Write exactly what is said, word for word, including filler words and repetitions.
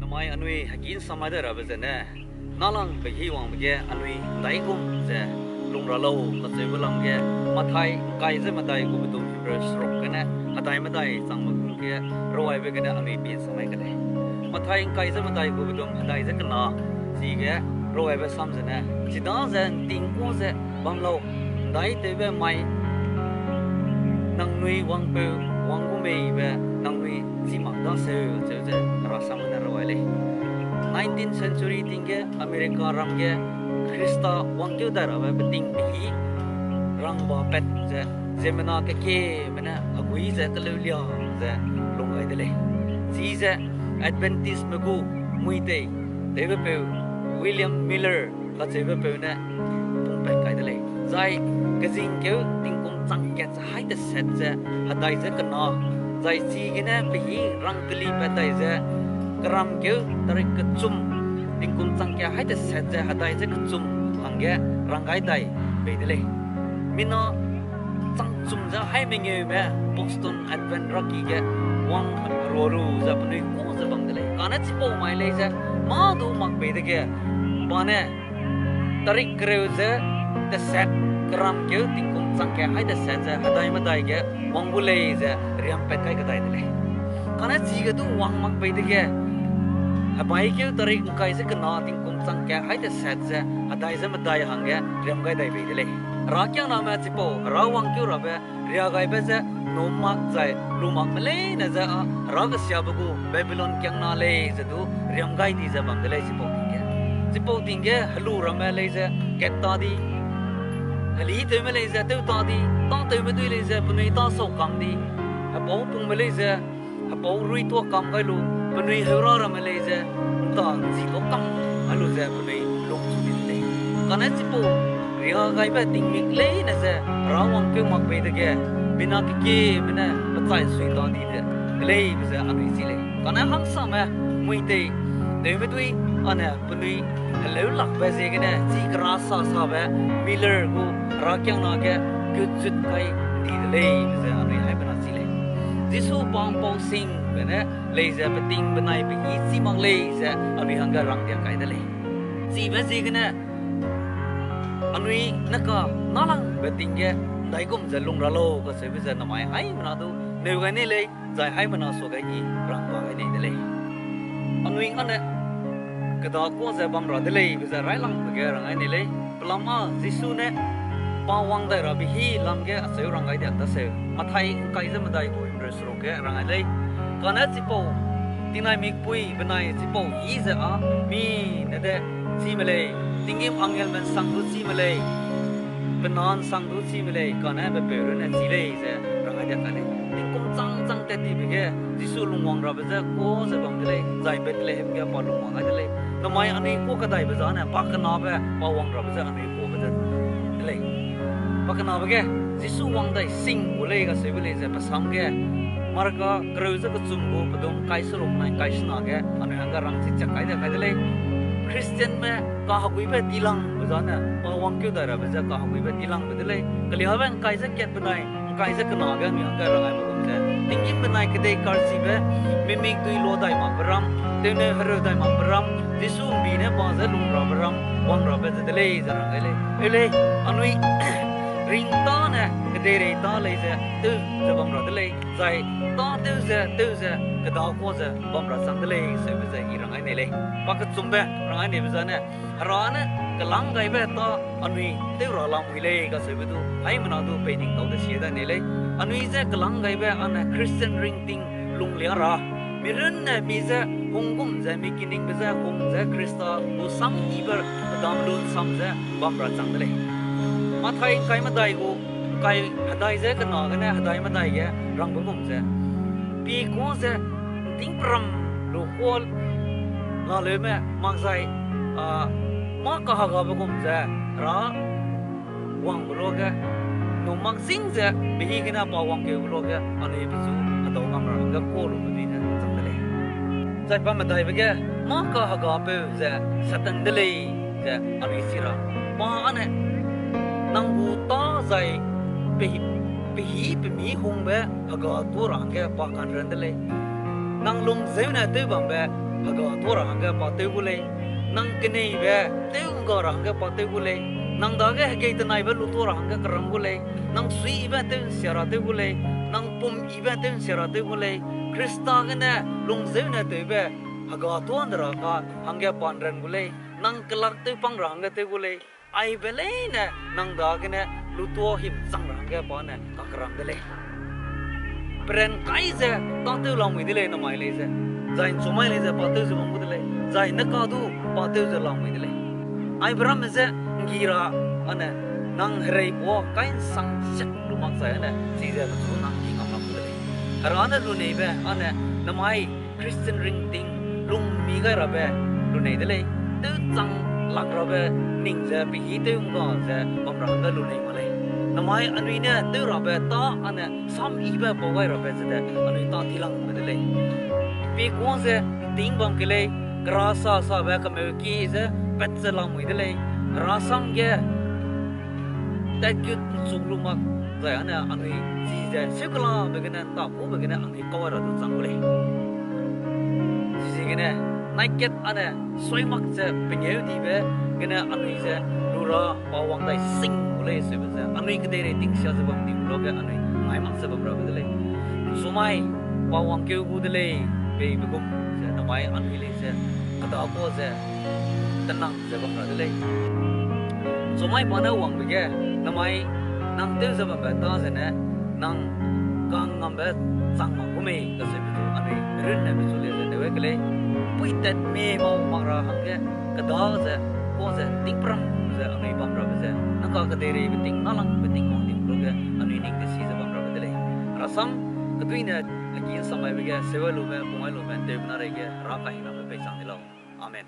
Mai anui heki ’nsamai de rabe zene, nâlangbe hî wangbe ge anui ’ndaigum ze lung ra lau kacheube lam ge, Mathai ’ngkai ze medai gu bedum Hebrew seruk gene hedai medai changbe gu ge rawaibe gene anui pi ’nsamai ke lei. Mathai ’ngkai ze medai gu bedum hedai ze kena, chige rawaibe sam zene, chidaze ’nting ku ze bam lau, ’ndaitewbe mai nangnui wangpeu wang gu mei be nangnui chî mak daseu, acheu ze Hera sam gene rawai lei. Nineteenth century ting ge America ram ge Khrista wangkeu dai rabe beting pehî rangba pat ze, ziemmena kekieme ne hegui ze keleulia ze lung gai de lei. Chize Adventistme gu muitei tewbepeu William Miller kacheubepeu ne pungpat kai de lei. Zai kezingkeu tingkum chang kat ze haî teset ze hedai ze kena, zai chigene pehî rangkelipat dai ze keramkeu tarik kechum, tingkum chang kat haî teset ze hedai ze kechum hangge rang gai dai bei de lei. Mina changchum ze haî mengeume Boston Advent raki ge wang rua lu ze penui ku ze bam de lei. Kane chipau mai lei ze mâ du mak bei dege, pa ne tarik kereu ze teset, keramkeu tingkum chang kat haî teset ze hedai medai ge wang gu lei ze riampat kai kedai de lei. Kane chige du wang mak bei dege, hebaikeu tarik ’ngkai ze kena tingkum chang kat haî teset ze hedai ze medai hangge riam gai dai bei de lei. Herakiangname chipau Hera wangkeu rabe riagaibe je num mak zai lu makme leine je â Hera kesiabe gu Babilon kiangna lei ze du riam gai di ze bam de lei chipau ting ge. Chipau ting ge helu ramme lei ze kat ta di, helitewme lei ze tew ta di, tâtewme dui lei ze penui tâ sau kam di, hepau pungme lei ze hepau ruituâ kam gai lu, penui heura ramme lei ze ’nta ’nzi tuâ kam gai lu ze penui lungchu di de lei. Kane chipau riagaibe tingmik leine ze Hera wangkeu mak bei dege, mina kekieme ne pechai sui ta di de lei be ze anui chi lei. Kane hangsame muitei tewme dui âne penui heleu lakbe ziegene chi kera sa sabe Miller gu Herakiangna ge kechut kai di de lei be ze anui haimena chi lei. Jisu pa ’mpau singbe ne lei ze peting benai pehî chî mak lei ze anui hangge rangdia kai de lei. Chibe ziegene anui ne ka nâlangbe ting ge ’ndaigum ze lung ra lau kacheube ze namai haimena du neu gai nei lei, zai haimena suage I rangba gai nei de lei. Anui âne kedâkua ze bam ra de lei be ze railangbe ge rang gai nei lei. Pelam â Jisu ne pa wang dai rabe hî lam ge acheu rang gai diak daseu. Mathai ’ngkai ze medai gu himreu seruk ge rang gai lei. Kane chipau tingnai mikpui benai chipau hî ze â mi ne de chîme lei, tinggîm angelme ’nsang du chîme lei, pe na ’nsang du chîme lei, kane pe peu runne chî lei ze rang gai diak kai lei. Tingkum chang chang tat tibe ge Jisu lungwang rabe je kuâ ze bam de lei, zai Bethlehem ge pa lungwang gai de lei. Namai anui kuâ kedaibe zane pa kenabe pa wang rabe je anui kuâbe de de lei. Pa kenabe ge Jisu wang dai sing gu lei kacheube lei ze pe sam ge Marka kereu ze kechum gu pedum ’ngkai seruk nai ’ngkai sena ge anui hangge rangchi chak kai de kai de lei. Christianme kaheguibe dilangbe zane pa wangkeu dai rabe je kaheguibe dilangbe de lei. Keliabe ’ngkai ze kat benai ’ngkai ze kena ge anui hangge rang gaibe gum ze, tinggîm benai kedei karchibe, mimik dui lua dai makbe ram, tewneu hereu dai makbe ram, Jisu ’mbi ne pa je lung rabe ram wang rabe ze de lei ze rang gai lei. Eu lei, anui ring tâne kedeirei tâ lei ze tew ze bam ra de lei, zai tâtew ze tew ze kedâkua ze bam ra chang de lei seube ze I rang gai nei lei. Pa kechumbe rang gai neibe zane, Hera ne kelang gaibe tâ anui tew ra lamui lei kacheube du haimena du peining tau de sie dai nei lei. Anui je kelang gaibe âne Christian ringting lunglia ra, mi runne mi je hung gum ze, mi kiningbe je hung ze Khrista gu sam yibe hedam lu ’nsam ze bam ra chang de lei. Mathai ’ngkai medai gu ’ngkai hedai ze kena gene hedai medai ge rangbe gum ze, pi kuâ ze ’nting peram lu kuâ laleume makzai, a, mâ kahagabe gum ze Hera wangbe luage, num mak zing ze pehî gene pa wangkeube luage anui pechu hedau ngam ra hangge kuâ lube dui ne chang de lei. Zai pa medaibe ge mâ kahegapeu ze Satan de lei ze anui chi ra, pa âne nang gu tâ zai pehî, pehî pemî hungbe hega tuâ ra hangge pa kanran de lei. Nang lung zeune tew bambe hega tuâ ra hangge pa tew gu lei, nang keneibe tew'ngga ra hangge pa tew gu lei, nang dage hegei tenaibe lutuâ ra hangge keram gu lei, nang suiyibe tew'nsia ra tew gu lei, nang pumyibe tew'nsia ra tew gu lei, Khrista gene lungzeune tewbe hega tuâ ’nde ra ka hangge pa ’nran gu lei, nang kelak tewpâng ra hangge tew gu lei, aibe leine nang dagene lutuâ himchang ra hangge pa ne kakeram de lei. Peran kai ze tâtew lamui de lei namai lei ze, zai ’nchumai lei ze pa tew ze bam gu de lei, zai ne kadu pa tew ze lamui de lei. Aibe ramme je ’nggi ra âne nang hereipuâ kai ’nsang siak lu mak zai âne chize pechu nang ’nggi ngam lam gu de lei. Hera ne luneibe âne namai Christian ringting lungmi gai rabe lunei de lei, tewchang lak rabe ning ze pehî tew'ngga ze bam ra hangge lunei mak lei. Namai anui ne tew rabe tâ âne samyibe pau gai rabe ze de anui tâ dilangbe de lei. Pie kuâ ze ’nting bam ke lei, kera sa sabe kemeuki ze pat ze lamui de lei, herasam ge tatgut ’nchuk lu mak zai âne anui chize sukelabe gene ’ntakube gene anui kau ra du chang gu lei. Chiziegene nai kat âne sui mak ze pengêudibe gene anui ze lu ra pa wang dai sing gu lei seube ze anui kedeirei tingsia ze bam di luge anui ngai mak ze bam rabe de lei. ’Nchumai pa wangkeu gu de lei, peibe gum ze namai anui lei ze kedakua ze tenang ze bam ra de lei. ’Nchumai pa ne wangbe ge, namai nang tew ze bambe tâ zene nang kangngambe chang mak gu mei kacheube du anui runne pechu lei ze tew ke lei. Puitat mie mau mak ra hangge keda ze, kua ze, tingpram ze anui bam rabe ze, nang ka kedeirei beting, nalangbe ting wang di luge anui ning desi ze bam rabe de lei. Herasam keduine heki ’nsamaibe ge, seuai lube, pungwai lube, tewbe na reige Hera kahingnambe pei chang di lau. Amen.